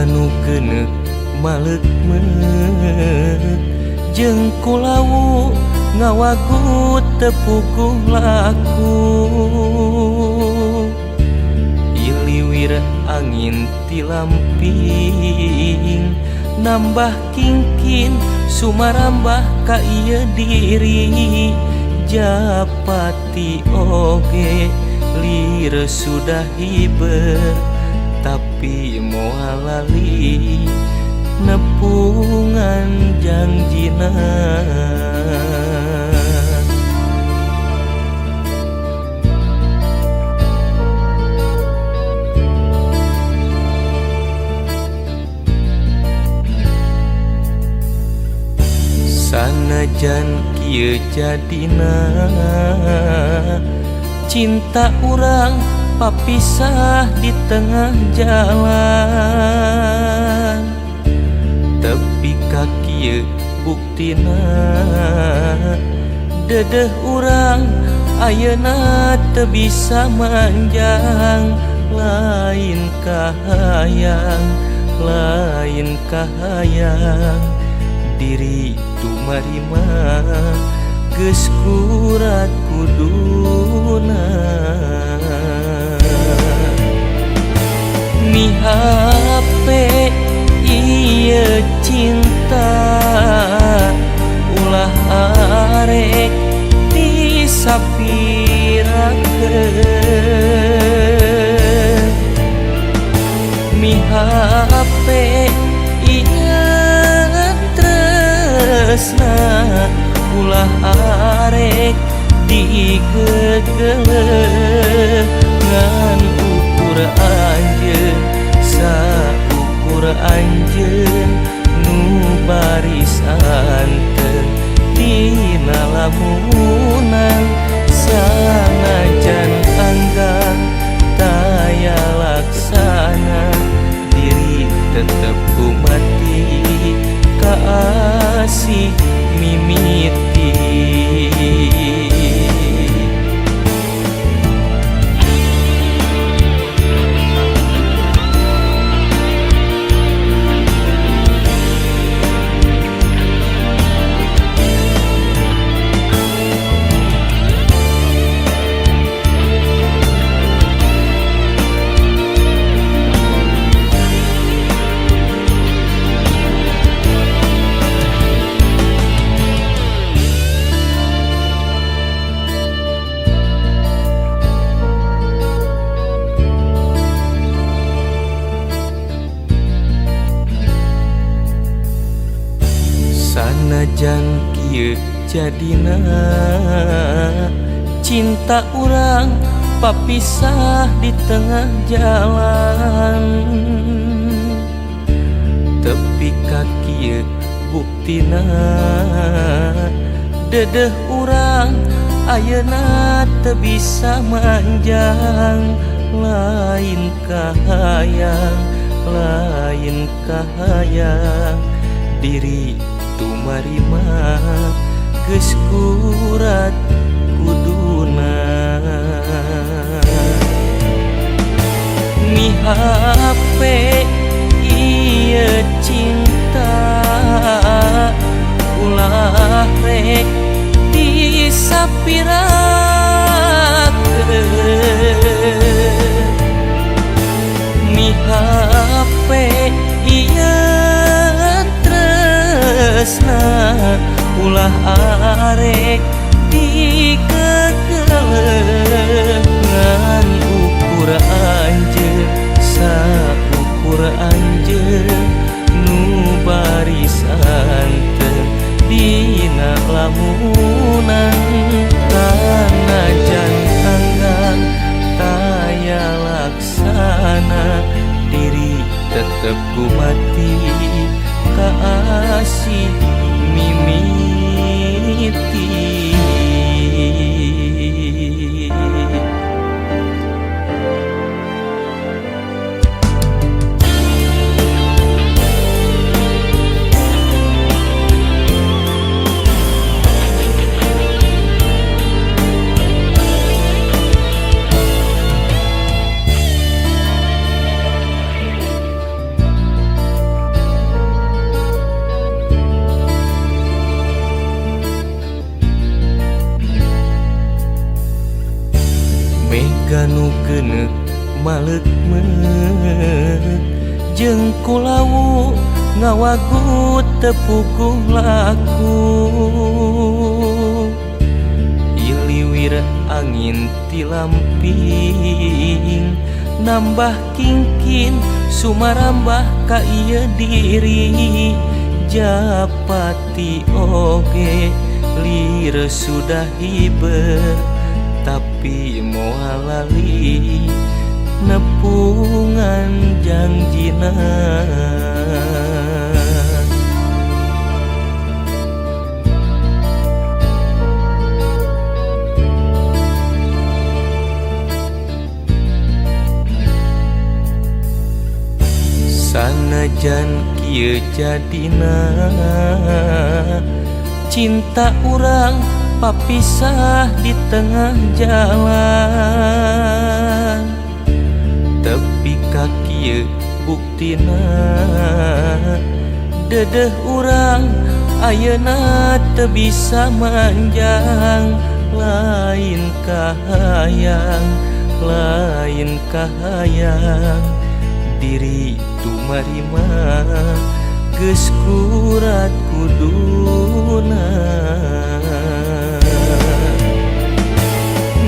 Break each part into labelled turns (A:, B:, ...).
A: Anu geuneuk maleuk-meuk jeung kulawu ngawagut teu puguh laku. Iliwir angin ti lamping nambah kingkin sumarambah ka ieu diri. Japati oge lir sudah hiber tapi moal lali nepungan jangjina. Sanajan kieu jadina cinta urang papisah di tengah jalan. Tepi ka kieu buktina dedeh urang ayeuna teu bisa manjang. Lain kahayang, lain kahayang diri tumarima geus kurat kuduna. Mihape ieu cinta ulah arek disapirakeun. Mihape ieu tresna ulah arek digegeleuh. Ngan ukur anjeun saukur anjeun nu baris anten dina lamunan. Sanajan anggang taya laksana diri tetep kumati kaasih mimiti. Sanajan kieu jadina cinta urang papisah di tengah jalan. Tepi ka kieu buktina dedeh urang ayeuna teu bisa manjang. Lain kahayang, lain kahayang diri tumarima geus kurat kuduna. Mihape ieu cinta ulah rek disapirakeun. Mihape ieu tresna ulah arek dikekeleuh. Ngan ukur anjeun saukur anjeun nu baris anten dina lamunan. Sanajan anggang taya laksana diri tetep kumati kaasih mimiti. Siga nu keuneuk maleuk-meuk jeung kulawu ngawagut teu puguh laku. Iliwir angin ti lamping nambah kingkin sumarambah ka ieu diri. Japati oge lir sudah hiber tapi moal lali nepungan jangjina. Sanajan kieu jadina cinta urang papisah di tengah jalan. Tepi ka kieu buktina dedeh urang ayeuna teu bisa manjang. Lain kahayang, lain kahayang diri tumarima geus kurat kuduna.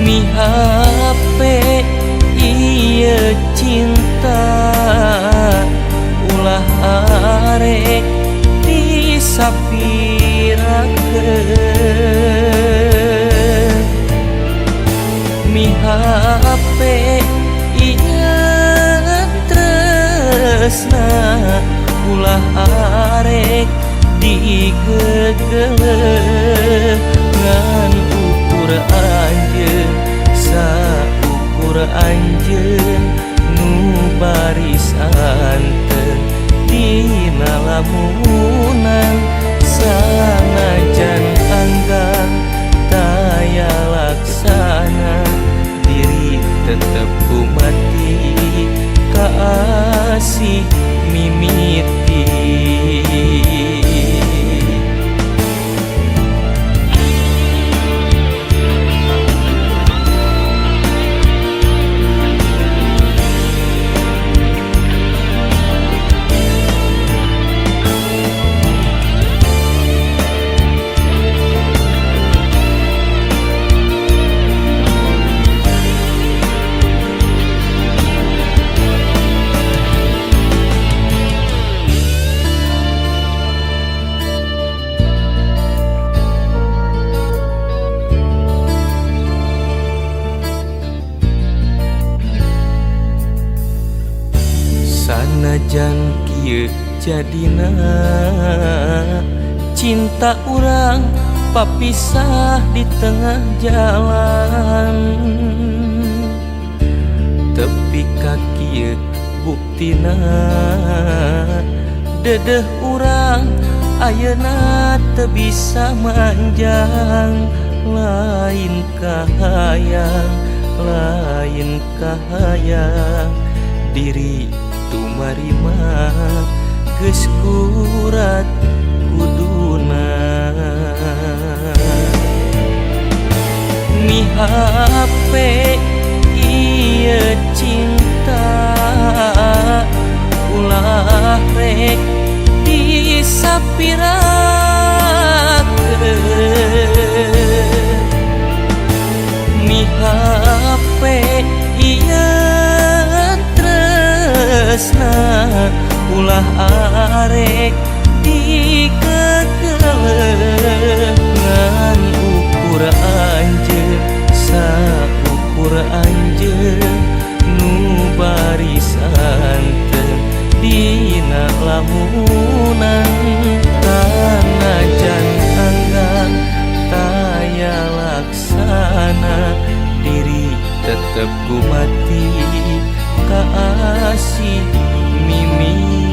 A: Mihape ieu cinta ulah arek disapirakeun. Mihape ieu tresna ulah arek digegeleuh. Ngan ukur anjeun saukur anjeun nu baris anten dina lamunan. Sanajan anggang taya laksana diri tetep kumati kaasih mimiti. Sanajan kieu jadina cinta urang papisah di tengah jalan. Tepi ka kieu buktina dedeh urang ayeuna teu bisa manjang. Lain kahayang, lain kahayang diri tumarima geus kurat kuduna. Mihape ieu cinta ulah rek disapirakeun. Mihape ieu tresna ulah arek dikekeleuh. Ngan ukur anjeun saukur anjeun nu baris anten dina lamunan. Sanajan anggang taya laksana diri tetep kumati kaasih mimiti.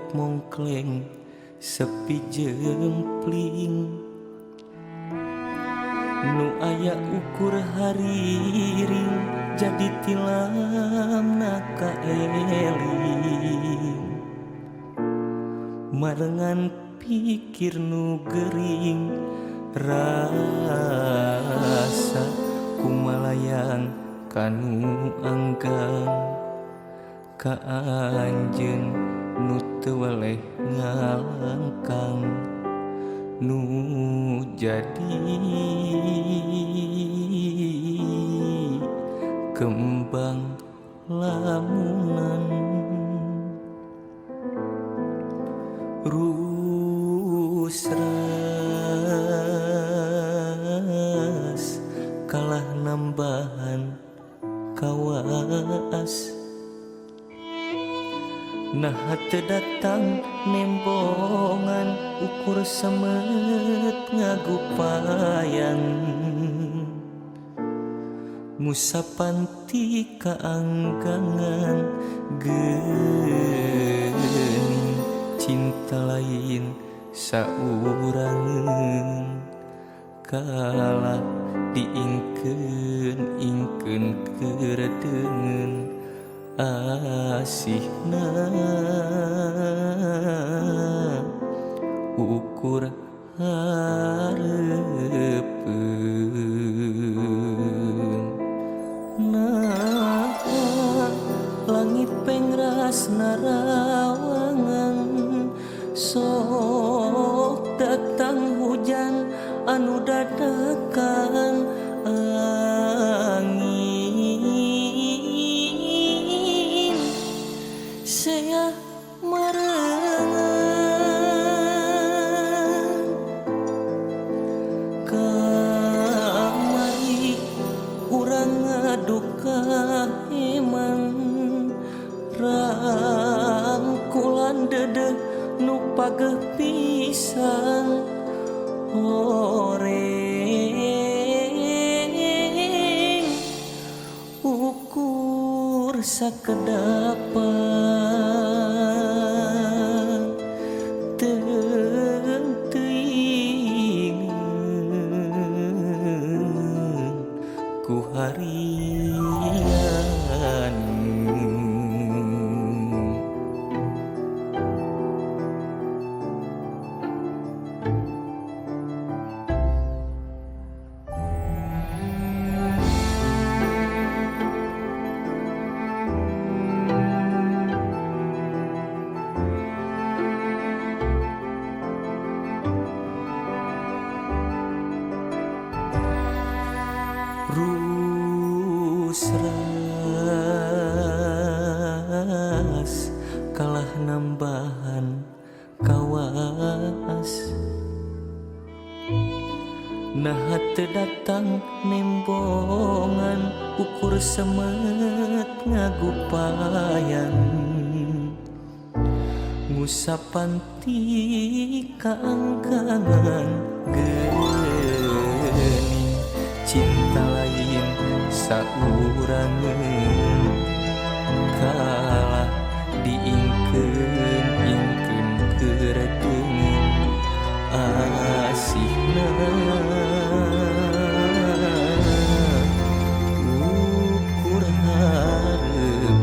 A: Urip mongkleng sepi jempling nu aya ukur hariring jadi tilamna kaeling marengan pikir nu gering rasa kumalayang kanu anggang ka anjeun nu teu weleh ngalangkang nu jadi kembang lamunan rusras kalah nambahan kawaas nah teu datang nembongan ukur semet ngagupayan ngusapan ti kaanggangan geuning cinta lain saurangeun kalah diingkeun-ingkeun keur deungeun asihna ukur hareupeun nah langit pengras narawangan sok datang hujan anu dadakan angin saya marengan kamari urang ngaduka heman rangkulan dedeh nu pageh pisan horeng ukur sakedapan teuing ku harian. Rusras kalah nambahan kawaas nah teu datang nembongan ukur semet ngagupayan ngusapan ti kaanggangan geuning cinta lain saurangeun kalah diingkeun-ingkeun keur deungeun asihna ukur hareupeun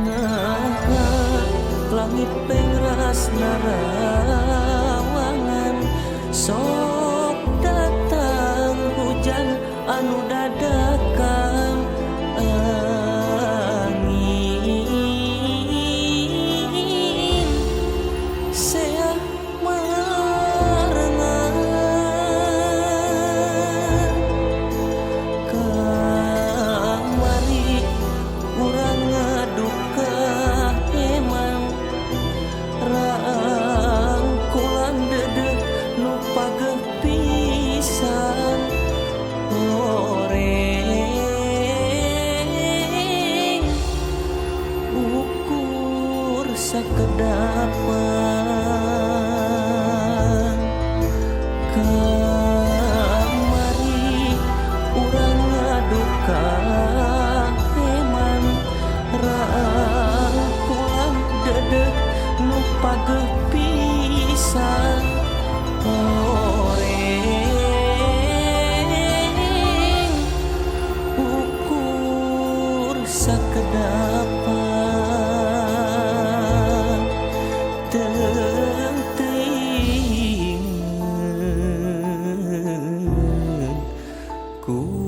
A: nah langit pengras narawangan sok datang hujan anu dadakan angin. Ku